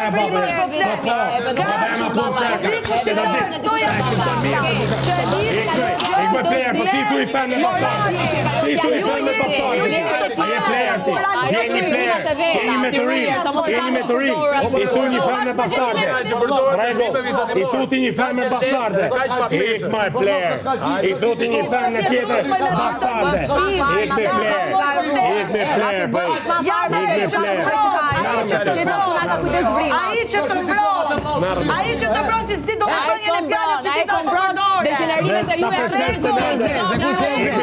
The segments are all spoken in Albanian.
Çfarë frimash po flet? Po, po, baba e ma punë se Publiku shqiptar, këto janë baba. Që e lidhin ato gjë Ik me plejer, po si thu i femne bastarde? Si thu i femne bastarde? Ju jeni të A je plejer ti? Je një plejer, je një meturin, je një meturin. I thu një femne bastarde. Rregull, i thu ti një femne bastarde. Ik me plejer. I thu ti një femne tjetër bastarde. Ik me plejer. Ik me plejer, po. Ik me plejer. Ai që të mbron, ai që të mbron, ai që të mbron që s'di domethënien e fjalës që ti sa po përdore. Degenerimet e juaja Ta që përshtet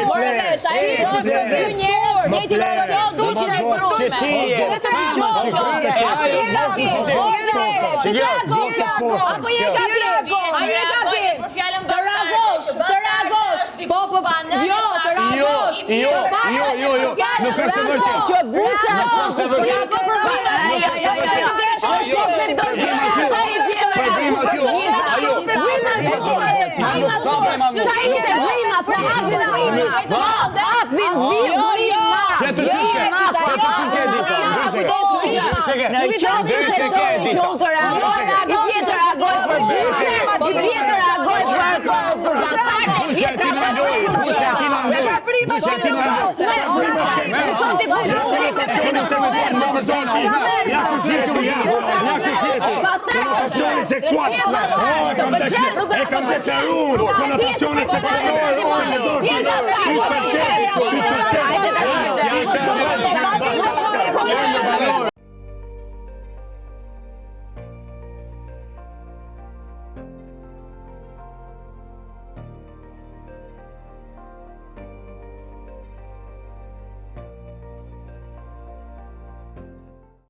More vesh, ai do të dy njerëz, njëjti version, dy që ndryshme. Se të reagon, apo je gabim, se të reagon, apo je gabim, a je gabim, të reagosh, të reagosh, po po, jo, të reagosh, Jo, jo, jo, jo, nuk është e vërtetë. Që buca, Nuk është e vërtetë. reago për vërtetë, ai, ai, ai, ai, Në qoftë se doni që unë të reagoj, i bie të reagoj për buce, i bie të reagoj për për bastarde, i bie të reagoj për Buça ti na loj, buça ti na loj. Ja kush je ti, ja, ja kush je ti. Konotacioni seksual. Oh, e kam deklaruar, e kam deklaruar konotacionet seksuale. Që më dorë ti. Ty të pëlqen, ty të pëlqen. Ja, ja, ja.